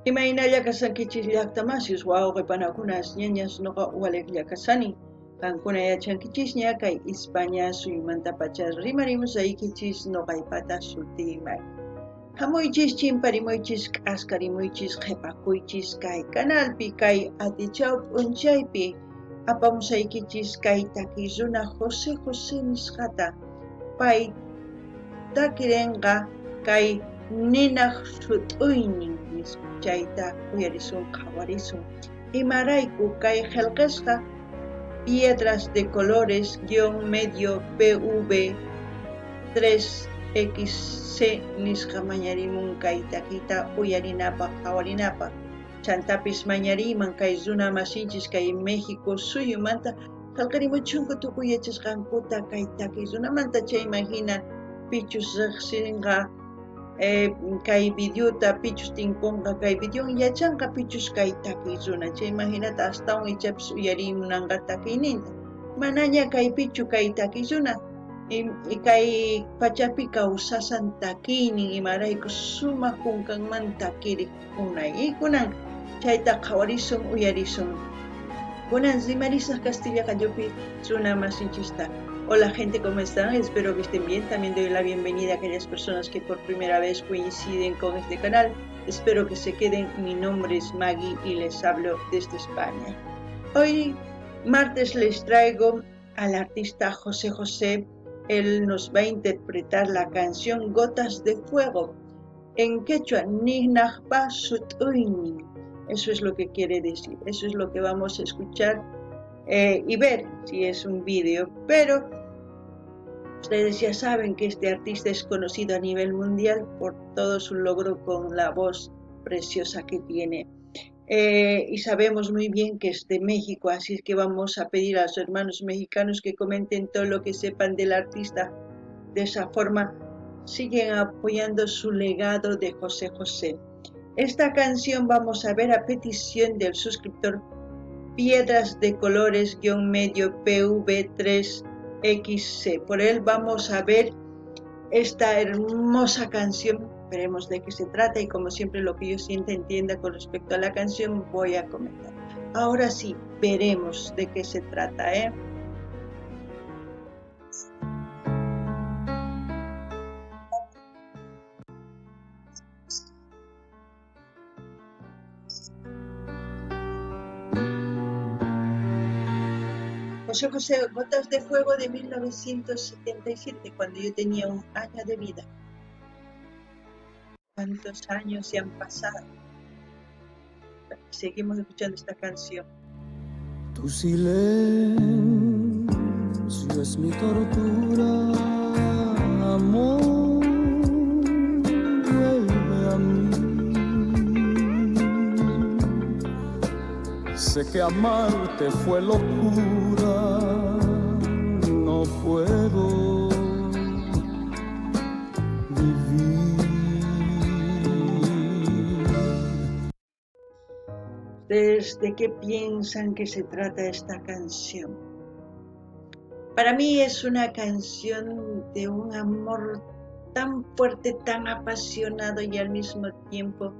Imaynalla kashankichis llaqtamasis wawqe panakunas ñañas noqa waliqlla kashani. Qankuna yachankichisña kay Ispaña suyumantapacha rimarimusaykichis noqaypata sutiymay. Hamuychis chimparimuychis k'askarimuychis qhepakuychis kay kanalpi kay atichaw p'unchaypi apamusaykichis kay takiy runa José José nisqata pay takirenqa kay ninaj sut'uynin nispa chayta uyarisun qhawarisun imarayku kay qhelqesqa piedras de colores guión medio PV 3XC nisqa mañarimun kay takiyta uyarinapaj qhawarinapaj chantapis mañariyman kay runa masinchis kay México suyumanta qhelqarimuchunku tukuy yachasqankuta kay takiy runamanta chayman jina pichus rejsinqa kay videota pichus tinkonqa kay videon yachanqa pichus kay takiy runa chayman jinata astawan ichapis uyariy munanqa takiyninta manaña kaypichu kay takiy runa kay pachapi kawsasan takiynin imarayku sumaq kunkanman takirik unay kunan chayta qhawarisun uyarisun kunan rimarisaq kastilla qallupi runa masinchista. Hola gente, ¿cómo están? Espero que estén bien. También doy la bienvenida a aquellas personas que por primera vez coinciden con este canal. Espero que se queden. Mi nombre es Maggie y les hablo desde España. Hoy martes les traigo al artista José José. Él nos va a interpretar la canción Gotas de Fuego. En quechua, Ninajpa Sut'uynin. Eso es lo que quiere decir. Eso es lo que vamos a escuchar y ver si es un vídeo. Pero ustedes ya saben que este artista es conocido a nivel mundial por todo su logro con la voz preciosa que tiene. Y sabemos muy bien que es de México, así es que vamos a pedir a los hermanos mexicanos que comenten todo lo que sepan del artista. De esa forma siguen apoyando su legado de José José. Esta canción vamos a ver a petición del suscriptor Piedras de Colores guión medio PV3XC. Por él vamos a ver esta hermosa canción. Veremos de qué se trata y como siempre lo que yo sienta entienda con respecto a la canción voy a comentar. Ahora sí, veremos de qué se trata, ¿eh? José José, Gotas de Fuego de 1977, cuando yo tenía un año de vida. ¿Cuántos años se han pasado? Seguimos escuchando esta canción. Tu silencio es mi tortura, amor, vuelve a mí. Sé que amarte fue locura, no puedo vivir. ¿Ustedes de qué piensan que se trata esta canción? Para mí es una canción de un amor tan fuerte, tan apasionado y al mismo tiempo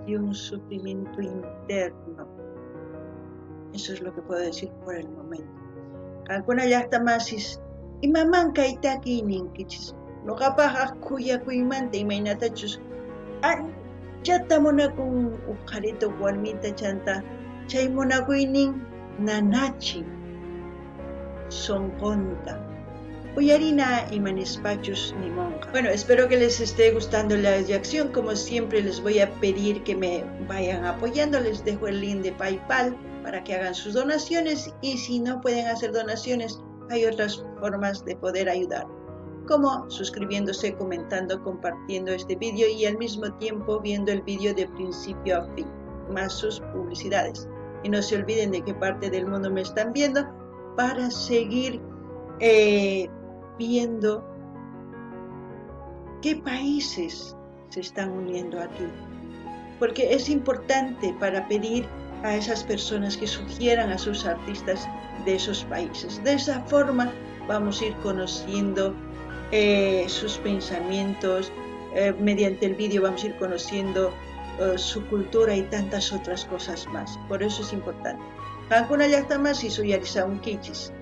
de un sufrimiento interno. Eso es lo que puedo decir por el momento. Qankuna llaqta masis imaman kay takiy ninkichis. Noqapaj khuyakuymanta imaynatachus anchata munakun uj qharita uj warmita chanta chay munakuynin nanachin sonqonta. Uyarina imanispachus nimonqa. Bueno, espero que les esté gustando la reacción. Como siempre les voy a pedir que me vayan apoyando. Les dejo el link de PayPal para que hagan sus donaciones y si no pueden hacer donaciones, hay otras formas de poder ayudar, como suscribiéndose, comentando, compartiendo este vídeo y al mismo tiempo viendo el vídeo de principio a fin, más sus publicidades. Y no se olviden de qué parte del mundo me están viendo para seguir viendo qué países se están uniendo aquí. Porque es importante para pedir a esas personas que sugieran a sus artistas de esos países. De esa forma vamos a ir conociendo sus pensamientos, mediante el vídeo vamos a ir conociendo su cultura y tantas otras cosas más. Por eso es importante. Qankuna llaqtamasis uyarisawankichis.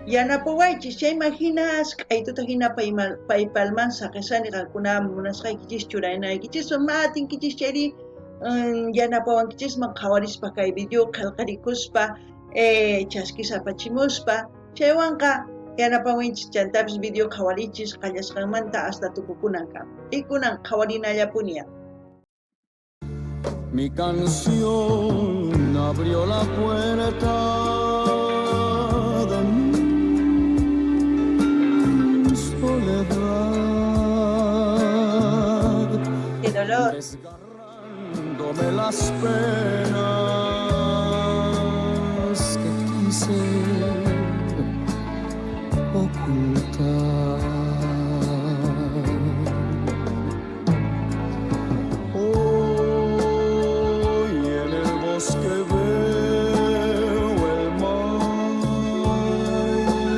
Yanapawaychis, chayman hina k'aytuta hina PayPalman saqesani qankuna munasqaykichis churanaykichiswan ma atinkichis chayri yanapawankichisman qhawarispa kay video qhelqarikuspa chaskis apachimuspa chaywanqa yanapawanchis chantapis video qhawarichis qallasqanmanta hasta tukukunankama. Y kunan qhawarinallapuniya. Mi canción abrió la puerta de mi soledad. ¡Qué dolor! Desgarrándome las penas que quise ocultar. Hoy en el bosque veo el mar,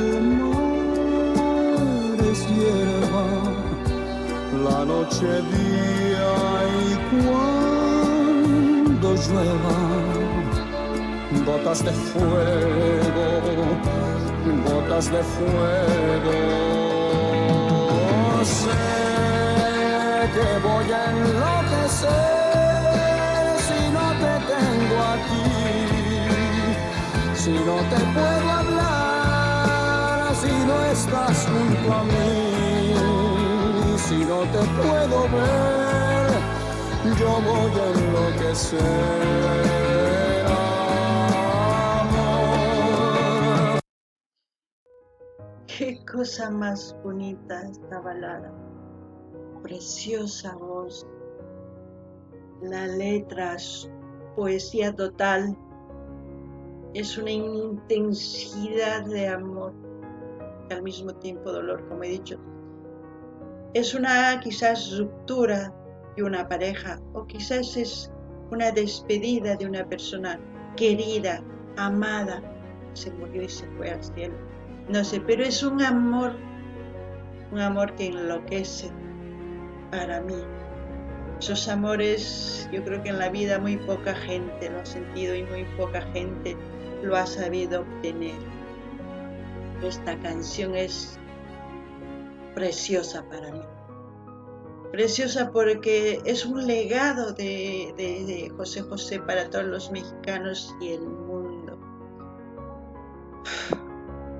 el mar es hierba, la noche día y cuando llueva, gotas de fuego, gotas de fuego. Sé que voy a enloquecer si no te tengo a ti, si no te puedo hablar, si no estás junto a mí, si no te puedo ver, yo voy a enloquecer. Amor. Qué cosa más bonita esta balada. Preciosa voz. La letra es poesía total. Es una intensidad de amor y al mismo tiempo dolor, como he dicho. Es una quizás ruptura de una pareja o quizás es una despedida de una persona querida, amada, se murió y se fue al cielo. No sé, pero es un amor que enloquece para mí. Esos amores, yo creo que en la vida muy poca gente lo ha sentido y muy poca gente lo ha sabido obtener. Esta canción es preciosa para mí. Preciosa porque es un legado de José José para todos los mexicanos y el mundo.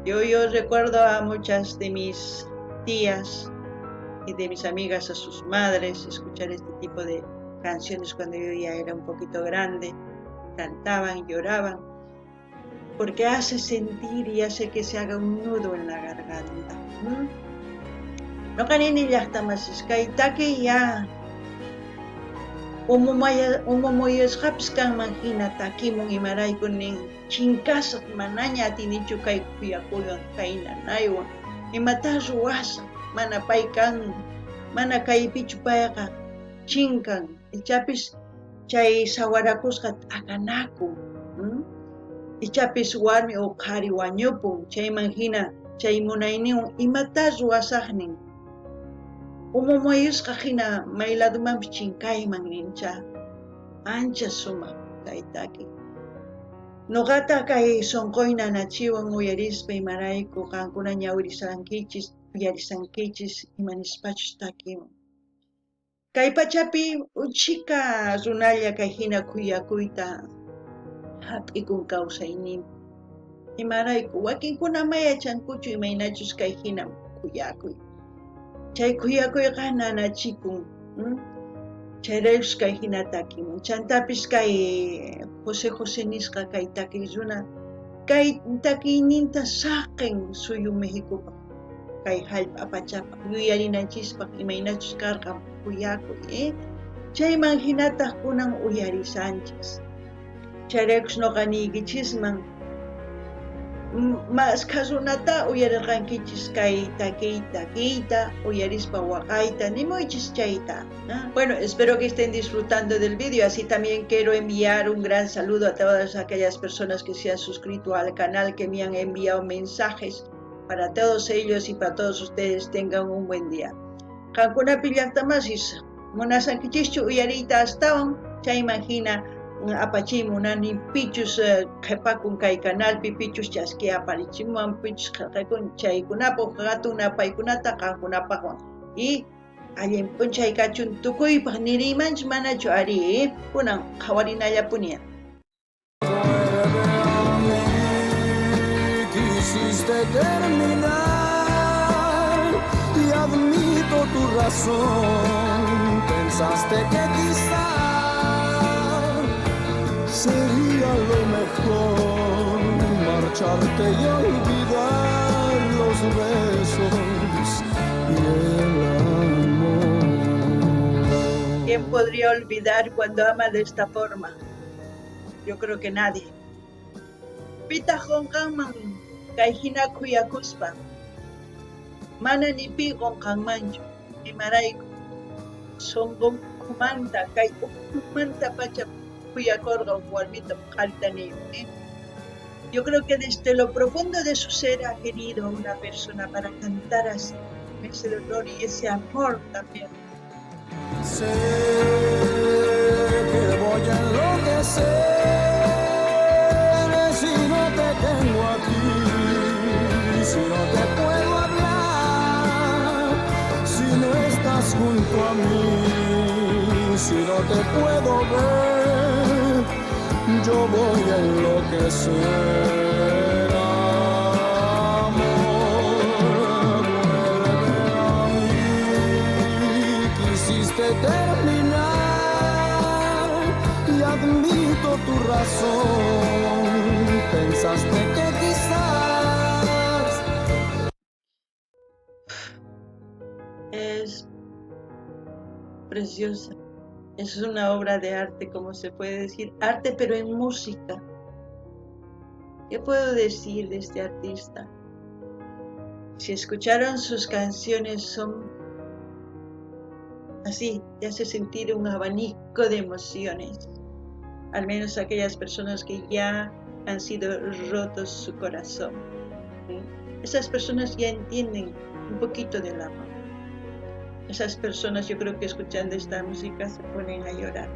Yo recuerdo a muchas de mis tías y de mis amigas, a sus madres, escuchar este tipo de canciones cuando yo ya era un poquito grande. Cantaban, lloraban, porque hace sentir y hace que se haga un nudo en la garganta. Noqa nini llaqtamasis kay taki ya umumuyasqapis kanman hina takimun imarayku nin chinkasaq manaña atinichu kay khuyakuywan kay nanaywan imata ruwasaq mana pay kan mana kaypichu payqa chinkan ichapis chay sawarakusqa t'akanakun, Ichapis warmi o qhari wañupun chayman hina chay munayninwan imata ruwasaq nin umumuyusqa hina may ladumanpis chinkayman nincha ancha sumaq kay taki. Noqata kay sunquy nanachiwan uyarispa imarayku qankuna ñawirisankichis uyarisankichis imanispachus takiwan. Kay pachapi uchika runalla kay hina khuyakuyta hap'ikun kawsayninpi. Imarayku wakinkuna ma yachankuchu imaynachus kay hina khuyakuy. Chay khuyakuyqa nanachikun, Chayraykus kay hina takimun. Chantapis kay José José nisqa kay takiy runa kay takiyninta saqen suyu Mexicopaq kay hallp'a pachapaq yuyarinanchispaq imaynachus karqan khuyakuy, Chayman hinataq kunan uyarisanchis. Chayraykus noqa niykichisman maskha runata uyarirqankichis kay takiyta uyarispa waqayta nimuychis chayta. Bueno, espero que estén disfrutando del vídeo. Así también quiero enviar un gran saludo a todas aquellas personas que se han suscrito al canal, que me han enviado mensajes. Para todos ellos y para todos ustedes, tengan un buen día. Qankunapi llaqtamasis, munasankichischu uyariyta astawan. Chayman hina apachiy munani pichus qhepakun kay canalpi, pichus chaski aparichimuwan, pichus qhelqakun chaykunapaq hatun napaykunata qankunapaqwan. Y allin p'unchay kachun tukuypaq niriymanchu manachu ari, kunan qhawarinallapuni. Quisiste terminar y admito tu razón. Pensaste que quizá sería lo mejor marcharte y olvidar los besos y el amor. ¿Quién podría olvidar cuando ama de esta forma? Yo creo que nadie. Pitaq qunqanman kay hina khuyakuspa. Mana ni pi qunqanmanchu. Imarayku sunqunkumanta kay ukhumanta pacha khuyakurqa uj warmita qharita niyman. Yo creo que desde lo profundo de su ser ha querido una persona para cantar así, ese dolor y ese amor también. Sé que voy a enloquecer si no te tengo aquí, si no te puedo hablar, si no estás junto a mí, si no te puedo ver, yo voy a enloquecer. Amor, vuelve a mí. Quisiste terminar y admito tu razón. Pensaste que quizás es preciosa. Es una obra de arte, como se puede decir, arte pero en música. ¿Qué puedo decir de este artista? Si escucharon sus canciones, son así, te hace sentir un abanico de emociones. Al menos aquellas personas que ya han sido rotos su corazón. ¿Sí? Esas personas ya entienden un poquito del amor. Esas personas, yo creo que escuchando esta música se ponen a llorar.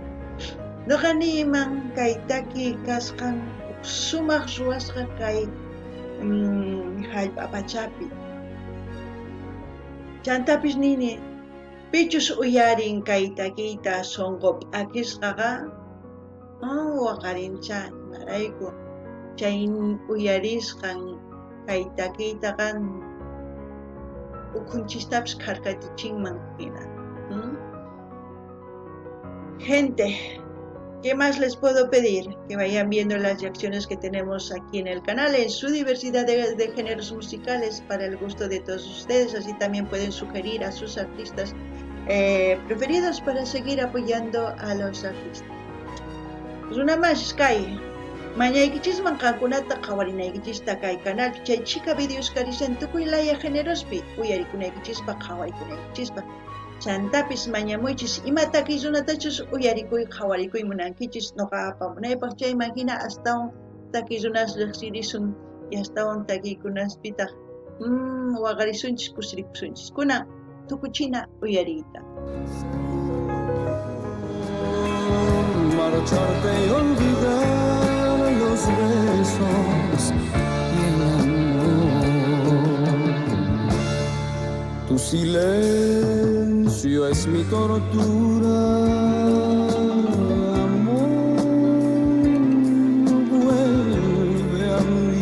Noqa niyman kay taki kasqan sumaq ruwasqa kay jallp'a pachapi. Chantapis nini, pichus uyarin kay takiyta sunqu p'akisqaqa, waqarincha imarayku chay uyarisqan kay takiytaqa ukhunchistapis kharkatichinman hina. Gente, ¿qué más les puedo pedir? Que vayan viendo las reacciones que tenemos aquí en el canal, en su diversidad de géneros musicales para el gusto de todos ustedes. Así también pueden sugerir a sus artistas preferidos para seguir apoyando a los artistas. Runa más, Sky. Mañaykichisman qankunata qhawarinaykichista kay canal chay chhika videos karishan tukuy laya generospi uyarikunaykichispaq qhawarikunaykichispaq. Chantapis mañamuychis ima takiy runatachus uyarikuy qhawarikuy munankichis noqa apamunaypaq chayman hina astawan takiy runas riqsirisun y astawan takiykunaspitaq waqarisunchis kusirikusunchis. Kunan tukuchina uyariyta. Marcharte y olvidar los besos y el amor. Tu silencio es mi tortura, amor, vuelve a mí.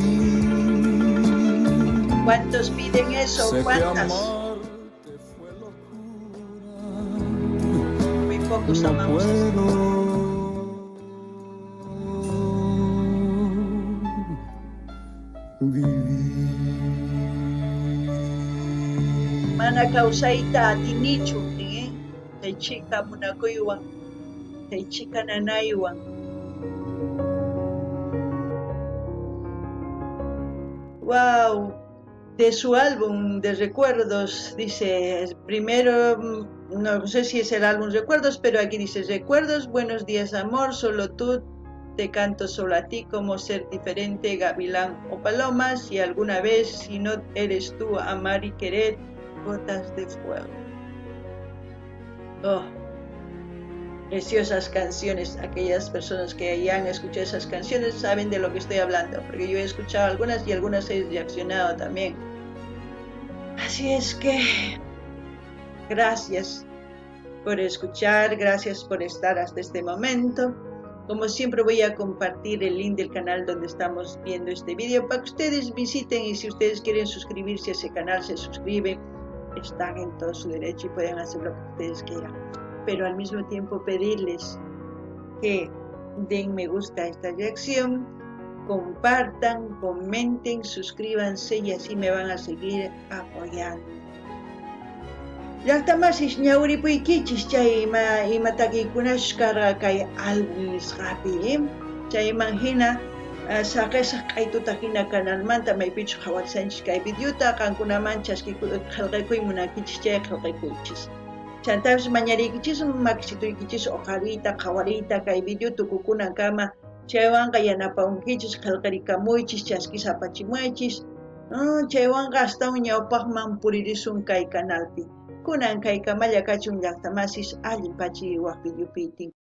¿Cuántos piden eso? Sé que ¿Cuántas? amarte fue locura. Muy pocos No amamos. puedo vivir. Mana kawsayta atinichu, Chay chika munakuywan, chay chika nanaywan. Guau, de su álbum de recuerdos, dice, primero, no sé si es el álbum Recuerdos, pero aquí dice Recuerdos, buenos días amor, solo tú, te canto solo a ti, como ser diferente, gavilán o paloma, si alguna vez, si no eres tú, amar y querer, gotas de fuego. Oh. Preciosas canciones. Aquellas personas que ya han escuchado esas canciones saben de lo que estoy hablando, porque yo he escuchado algunas y algunas he reaccionado también. Así es que gracias por escuchar, gracias por estar hasta este momento. Como siempre voy a compartir el link del canal donde estamos viendo este video para que ustedes visiten y si ustedes quieren suscribirse a ese canal se suscriben. Están en todo su derecho y pueden hacer lo que ustedes quieran. Pero al mismo tiempo pedirles que den me gusta a esta reacción, compartan, comenten, suscríbanse y así me van a seguir apoyando. Llaqtamasis ñawiripuykichis chay ima ima takiykunash karqa kay álbum nisqapi, chayman hina saqesaq q'aytuta hina canalmanta maypichus qhawarishanchis kay videota qankunaman qhelqakuy munankichis chay qhelqakuychis. Chantapis mañariykichismi makisituykichis uqhariyta qhawariyta kay video tukukunankama chaywanqa yanapawankichis qhelqarikamuychis chaskis apachimuwaychis chaywanqa astawan ñawpaqman puririsun kay canalpi. Kunan kaykamalla kachun llaqtamasis allin pachi waq videopi.